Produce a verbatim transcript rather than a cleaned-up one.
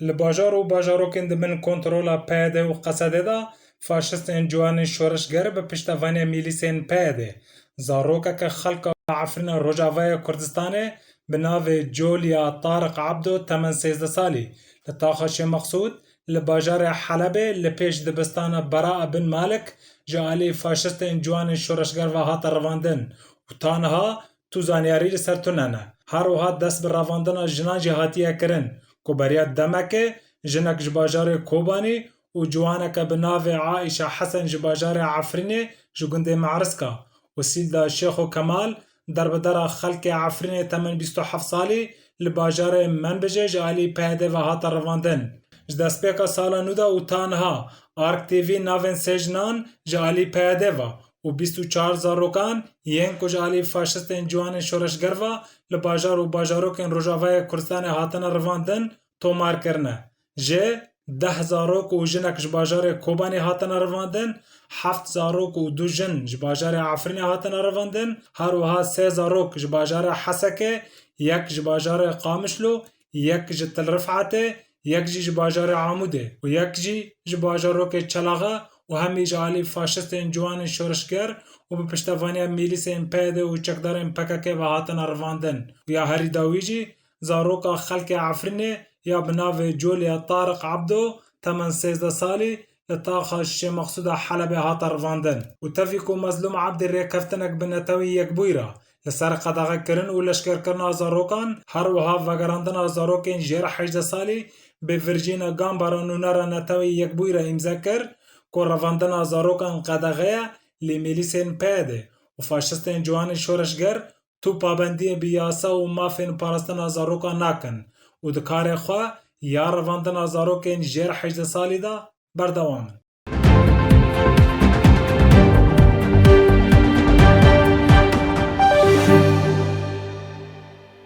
Li bajar û bajarokên di bin kontrola P Y D û Qesedê de faşistên ciwanên şoreşger bi piştevaniya mîlîsên P Y D zarokeke xelka Efrîna Rojavaya Kurdistanê bi navê Colîya Tariq Ebdo temen sêzdeh salî li taxa Şêmexsûd li bajarê Helebê li pêş dibistana Beraa bin Malik ji alî faşistên ciwanên şoreşger ve hate revandin û ta niha tu zanyarî li ser tune ne. Her wiha dest bi revandina jinan jî hatiye kirin ku beriya demekê jinek ji bajarê Kobanî û ciwaneke bi navê Aîşa Hesen ji bajarê Efrînê ji gundê Me'riska û Sîlda Şêxo Kemal derbedera xelkê Efrînê temin bîst û heft salî li bajarê Menbijê ji alî P Y D ve hate revandin. Ji destpêka sala nû de û ta niha Ark T V navên sê jinan ji alî P Y D ve û bîst û çar zarokan yên ku ji alî faşistên ciwanên şoreşger ve li bajar û bajarokên Rojavayê Kurdistanê hatine revandin tomar kirine. Ji deh zarok û jinek ji bajarê Kobanê hatine revandin, heft zarok û du jin ji bajarê Efrînê hatine revandin, her wiha sê zarok ji bajarê Hesekê, yek ji bajarê Qamişlo, yek ji Til Rifetê, yek jî ji bajarê Amûdê û yek jî ji bajarokê Çelaxe û hemî ji alî faşistên ciwanên şoreşger û bi piştevaniya mîlîsên P Y D û çekdarên P K K ve hatine revandin û ya herî dawî jî zaroka xelkê Efrînê ya bi navê Colîya Tariq Ebdo temen sêzdeh salî li taxa Şêmexsûda Helebê hate revandin û tevî ku Mezlûm Ebdî rêkeftinek bi Netewên Yekbûyî re li ser qedexekirin û leşkerkirina zarokan, her wiha vegerandina zarokên jêr hejdeh salî bi Virjîna Gambara nûnera Netewên Yekbûyî re îmze kir ku revandina zarokan qedexe ye, lê mîlîsên P Y D û faşistên ciwanên şoreşger tu pabendiyên bi yasa û mafên parastina zarokan nakin û di karê xwe ya revandina zarokên jêr hejdeh salî de berdewam in.